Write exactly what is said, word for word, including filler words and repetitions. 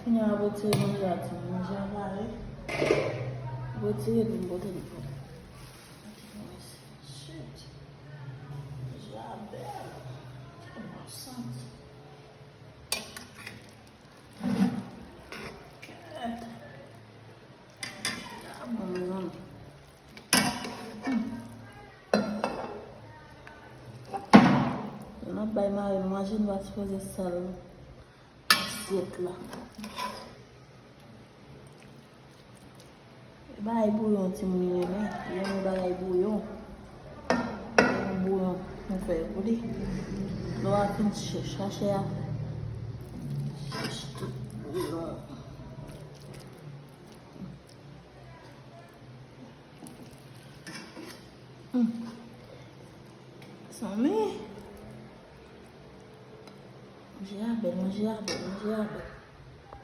Kounye a, retire manje a, ti manje a pare. Retire pou m pote l pou ou. Shit. Manje a bèl. Tèlman santi. Kèt. A bon, mezanmi. Lè n ap bay mari nou manje, nou pa sipoze sal asyèt la. Bagay bouyon, timoun yo renmen. Yo renmen bagay bouyon. Yon bouyon nou fè pou li. Lè w ap fin chèch chachè a, chèch tout bouyon. Hmm. Mezanmi. Manje a bèl, manje a bèl, manje a bèl.